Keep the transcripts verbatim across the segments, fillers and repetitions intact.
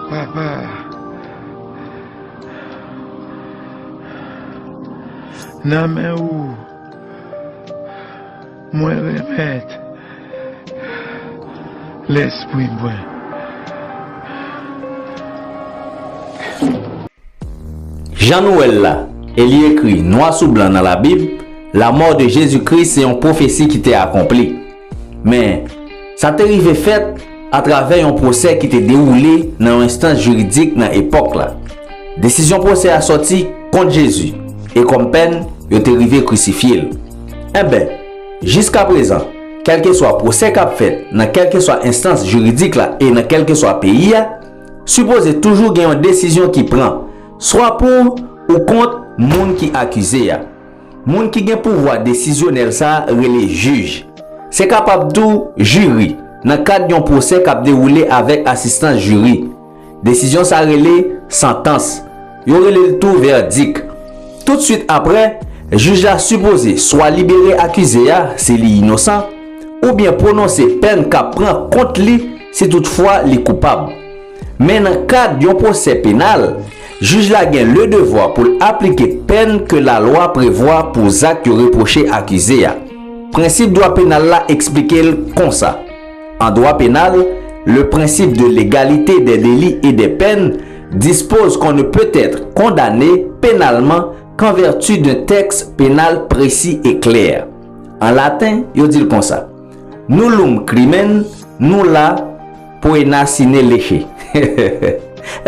Papa, nan men ou mwen remèt lespri mwen. Jan nou wè l la, e li ekri nwa sou blan nan Labib, lanmò de Jezi Kris se yon pwofesi ki te akonpli. Men, sa te rive fèt atravè yon pwosè ki te dewoule nan yon enstans jiridik nan epòk la. Desizyon pwosè a sòti kont Jezi, e kòm pèn, yo te rive krisifye l. Enben, jiskaprezan, kèlkeswa pwosè k ap fèt nan kèlkeswa enstans jiridik la e nan kèlkeswa peyi a, sipoze toujou gen yon desizyon ki pran, swa pou ou kont moun ki akize a. Moun ki gen pouvwa desizyonèl sa a rele jij. Se kapab tou jiri, nan kad yon pwosè k ap dewoule avèk asistans jiri. Desizyon sa a rele santans. Yo rele l tou vèdik. Toutswit apre, jij la sipoze swa libere akize a si li inosan, oubyen pwononse pèn k ap pran kont li si toutfwa li koupab. Men nan kad yon pwosè penal, jij la gen le devwa pou l aplike pèn ke lalwa prevwa pou zak yo repwoche akize a. Prensip dwa penal la eksplike l konsa. En droit pénal, le principe de l'égalité des délits et des peines dispose qu'on ne peut être condamné pénalement qu'en vertu d'un texte pénal précis et clair. An laten, yo di l konsa: Nullum crimen nulla poena sine lege.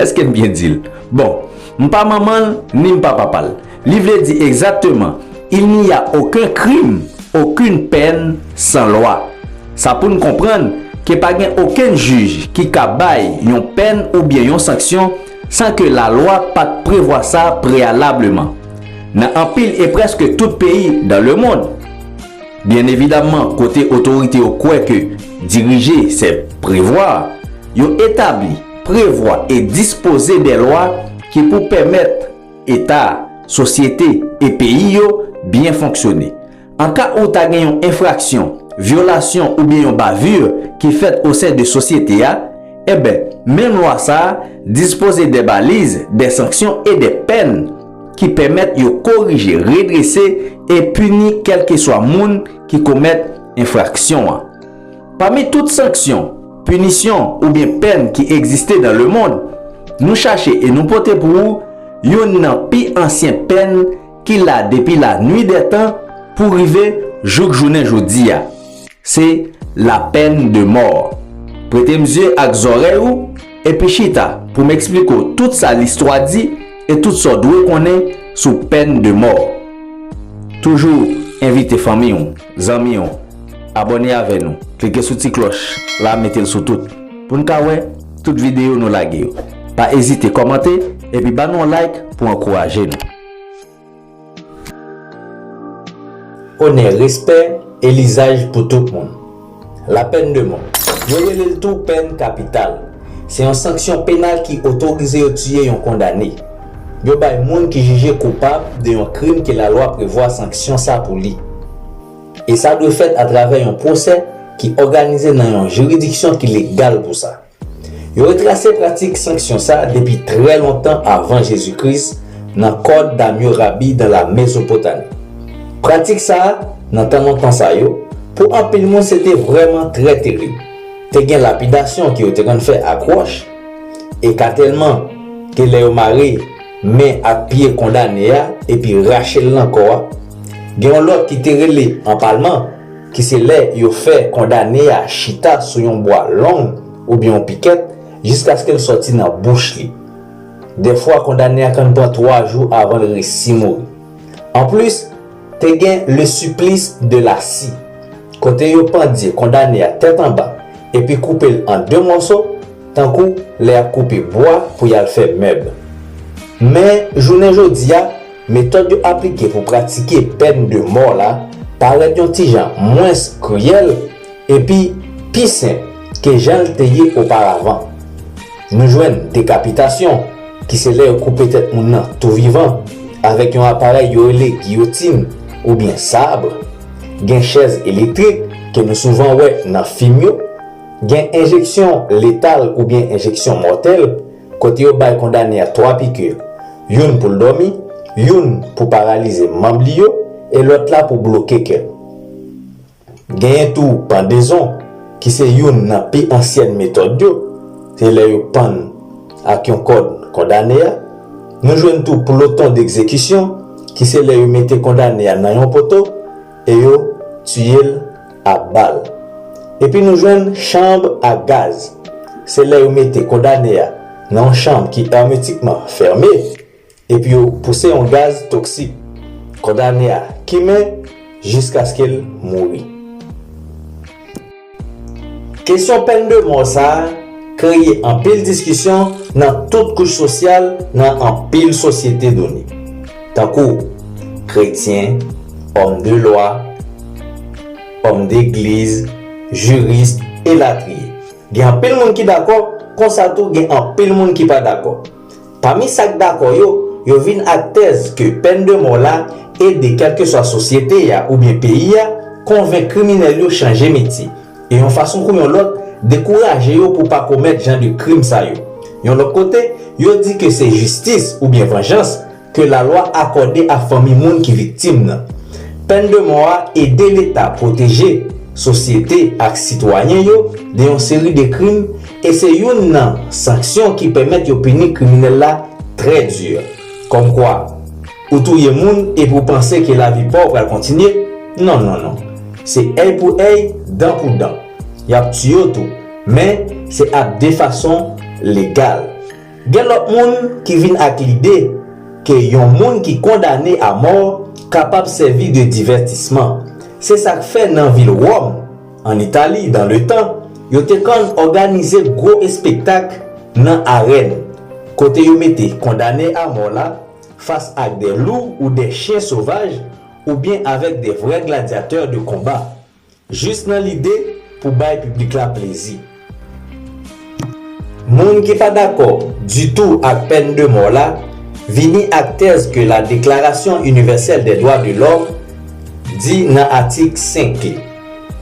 Èske m byen di l? Bon, m pa manman l, ni m pa papa l. Li vle di egzakteman: Il n'y a aucun crime, aucune peine sans loi. Sa pou n konprann ke pa gen okenn jij ki ka bay yon pèn oubyen yon sanksyon san ke lalwa pa t prevwa sa preyalableman. Nan anpil e prèske tout peyi dans le monde, byen evidamman, kote otorite yo kwè ke dirije se prevwa, yo etabli, prevwa e dispoze de lwa ki pou pèmèt eta, sosyete e peyi yo byen fonksyone. An ka ou ta gen yon enfraksyon, vyolasyon oubyen yon bavure ki fèt o sen de sosyete a, enben, menm lwa sa a dispoze de baliz, de sanksyon e de pèn ki pèmèt yo korije, redrese e pini kèlkeswa moun ki komèt enfraksyon an. Pami tout sanksyon, pinisyon oubyen pèn ki egziste dans le monde, nou chache e nou pote pou ou youn nan pi ansyen pèn ki la depi la nuit des temps pou rive jouk jounen jodi a. Se la peine de mort. Prete m zye ak zòrèy ou epi chita pou m eksplike w tout sa listwa di e tout sa w dwe konnen sou pèn de mò. Toujou envite fanmi w, zanmi w, abòne avè nou, klike sou ti klòch la, mete l sou tout, pou n ka wè tout videyo nou lage yo. Pa ezite kòmante epi ba nou yon like pou ankouraje nou. Onè, respè e lizaj pou tout moun. Lapèn de mò. Yo rele l tou pèn kapital. Se yon sanksyon penal ki otorize yo tiye yon kondane. Yo bay moun ki jije koupab de yon krim ke lalwa prevwa sanksyon sa pou li. E sa dwe fèt atravè yon pwosè ki òganize nan yon jiridiksyon ki legal pou sa. Yo retrase pratik sanksyon sa depi trè lontan avan Jezi Kris nan Code d'Hammurabi dans la Mésopotamie. Pratik sa a, nan tan lontan sa yo, pou anpil moun se te vrèman trè terib. Te gen lapidasyon ke yo te konn fè ak wòch, ekatèlman ke lè yo mare men ak pye kondane a epi rache l nan kò a. Gen yon lòt ki te rele anpalman, ki se lè yo fè kondane a chita sou yon bwa long oubyen yon pikèt jiskaske l sòti nan bouch li. Dèfwa, kondane a konn pran twa jou avan l resi mouri. Anplis, te gen le supplice de la scie, kote yo pandye kondane a tèt anba epi koupe l an de mòso, tankou lè y ap koupe bwa pou y al fè mèb. Men, jounen jodi a, metòd yo aplike pou pratike pèn de mò la parèt yon ti jan mwens kriyèl epi pi senp ke jan l te ye oparavan. Nou jwenn dekapitasyon, ki se lè yo koupe tèt moun nan tou vivan avèk yon aparèy yo rele giyotin oubyen sab. Gen chèz elektrik ke nou souvan wè nan fim yo. Gen enjeksyon letal oubyen enjeksyon mòtèl. kote yo bay kondane a twa piki, youn pou l dòmi, youn pou paralize manm li yo, e lòt la pou bloke kè l. Genyen tou pandezon, ki se youn nan pi ansyen metòd yo, se lè yo pann ak yon kòd kondane a. Nou jwenn tou ploton d'egzekisyon, ki se lè yo mete kondane a nan yon poto e yo tiye l a bal. Epi nou jwenn chanb a gaz. Se lè yo mete kondane a nan yon chanm ki èmetikman fèmen, epi yo pouse yon gaz toksik. Kondane a kimen jiskaske l mouri. Kesyon pèn de mò sa a kreye anpil diskisyon nan tout kouch sosyal nan anpil sosyete done, tankou kretyen, òm de lwa, òm degliz, jiris, elatriye. Gen anpil moun ki dakò, konsa tou gen anpil moun ki pa dakò. Pami sa k dakò yo, yo vin ak tèz ke pèn de mò la ede kèlkeswa sosyete a oubyen peyi a konvenk kriminèl yo chanje metye, e yon fason kou yon lòt, dekouraje yo pou pa komèt jan de krim sa yo. Yon lòt kote, yo di ke se jistis oubyen vanjans ke lalwa akòde a fanmi moun ki viktim nan. Pèn de mò a ede Leta pwoteje sosyete ak sitwayen yo de yon seri de krim, e se youn nan sanksyon ki pèmèt yo pini kriminèl la trè di. Kòmkwa, ou touye moun epi w panse ke lavi pa w pral kontinye? Non, non, non. Se èy pou èy, dan pou dan. Y ap tiye w tou. Men, se ap de fason legal. Gen lòt moun ki vin ak lide ke yon moun ki kondane a mò kapab sèvi de divètisman. Se sa k fè nan vil Wòm, ann Itali, dan le tan, yo te konn òganize gwo espektak nan arèn, kote yo mete kondane a mò la fas ak de lou ou de chen sovaj, oubyen avèk de vrè gladyatè de konba, jis nan lide pou bay piblik la plezi. Moun ki pa dakò ditou ak pèn de mò la vini ak tèz ke la Déclaration Universelle des Droits de l'Homme di nan atik senk li,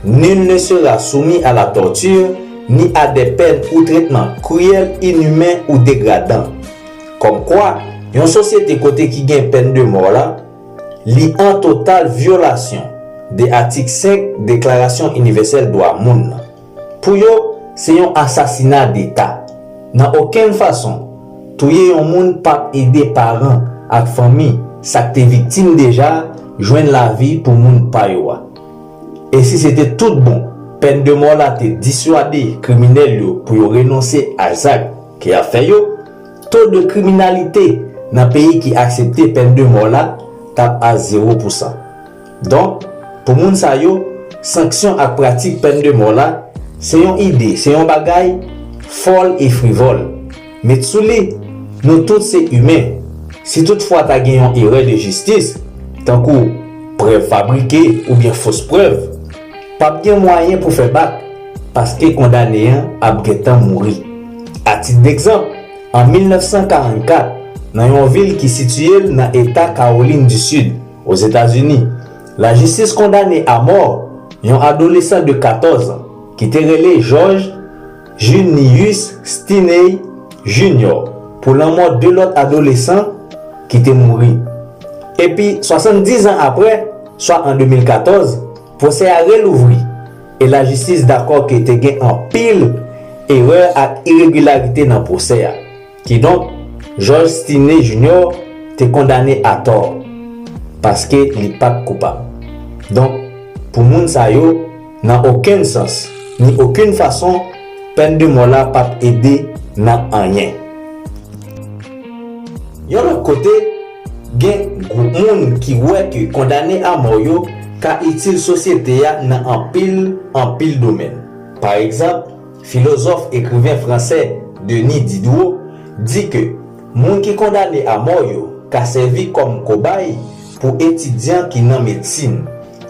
Nul ne sera soumis à la torture ni à des peines ou traitements cruels, inhumains ou dégradants. Kòmkwa, yon sosyete kote ki gen pèn de mò la, li an total vyolasyon de atik senk Deklarasyon Inivèsèl Dwa Moun nan. Pou yo, se yon asasina deta. Nan okenn fason, touye yon moun p ap ede paran ak fanmi sa k te viktim deja jwenn lavi pou moun pa yo a. E si se te tout bon, pèn de mò la te diswade kriminèl yo pou yo renonse a zak ke y ap fè yo, to de kriminalite nan peyi ki aksepte pèn de mò la t ap a zewo pousan. Donk, pou moun sa yo, sanksyon ak pratik pèn de mò la se yon ide, se yon bagay fòl e frivòl. Met sou li, nou tout se imen. Si toutfwa ta gen yon erè de jistis, tankou prèv fabrike oubyen fos prèv, p ap gen mwayen pou fè bak, paske kondane an ap gentan mouri. Atit degzanp, an mil nèf san karannkat, nan yon vil ki sitiye l nan eta Kawolin di Sid, Ozetazini, lajistis kondane a mò yon adolesan de katòz an ki te rele George Junius Stinney Junior pou lanmò de lòt adolesan ki te mouri. Epi, swasanndizan apre, swa an de mil katòz, pwosè a relouvri, e lajistis dakò ke te gen anpil erè ak iregilarite nan pwosè a. Kidonk, George Stinney Junior te kondane atò, paske li pa t koupab. Donk, pou moun sa yo, nan okenn sans, ni okenn fason, pèn de mò la p ap ede nan anyen. Yon lòt kote, gen gwoup moun ki wè ke kondane a mò yo ka itil sosyete a nan anpil, anpil domèn. Pa egzanp, filozòf ekriven fransè Denis Diderot di ke moun ki kondane a mò yo ka sèvi kòm kobay pou etidyan ki nan medsin.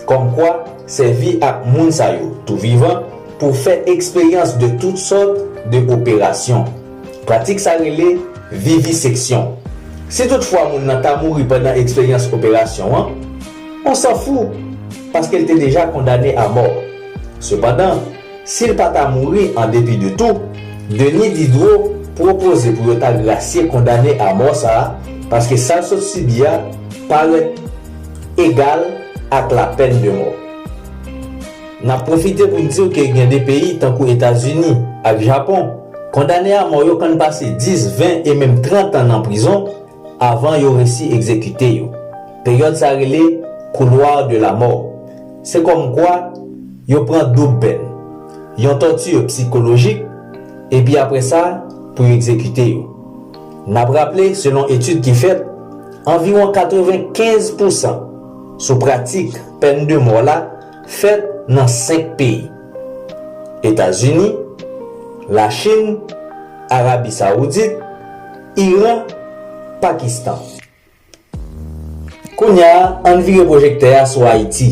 Kòmkwa, sèvi ak moun sa yo tou vivan pou fè eksperyans de tout sòt de operasyon. Pratik sa rele viviseksyon. Si toutfwa moun nan ta mouri pandan eksperyans operasyon an, on s'en fout, paske l te deja kondane a mò. Sepandan, si l pa ta mouri an depi de tou, Denis Diderot pwopoze pou yo ta grasye kondane a mò sa a, paske sa l sot sibi a parèt egal ak lapèn de mò. N ap pwofite pou n di w ke gen de peyi, tankou Etazini ak Japon, kondane a mò yo konn pase dis, ven e menm trant an nan prizon avan yo resi egzekite yo. Peryòd sa rele couloir de la mort. Se kòmkwa yo pran doub pèn, yon tòti sikolojik, epi apre sa, pou yo egzekite yo. N ap raple, selon etid ki fèt, anviwon katrevenkenz pousan sou pratik pèn de mò la fèt nan senk peyi: Etazini, Lachin, Arabi Sawoudit, Iran, Pakistan. Kounye a, ann vire pwojektè a sou Ayiti,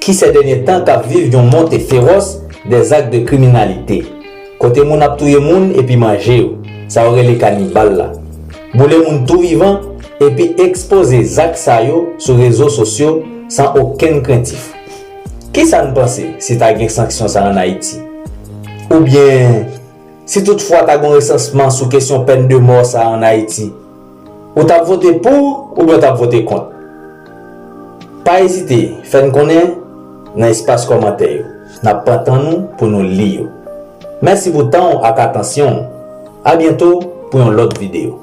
ki sè dènye tan k ap viv yon monte fewòs dè zak de kriminalite, kote moun ap touye moun epi manje yo, sa yo rele kanibal la, boule moun tou vivan, epi ekspoze zak sa yo sou rezo sosyo san okenn krentif. Kisa n panse si ta gen sanksyon sa ann Ayiti? Oubyen, si toutfwa ta gen yon resansman sou kesyon pèn de mò sa ann Ayiti, ou t ap vote pou oubyen w t ap vote kont? Pa ezite fè n konnen nan espas kòmantè yo. N ap pran tan nou pou nou li yo. Mèsi pou tan w ak atansyon w. A byento pou yon lòt videyo.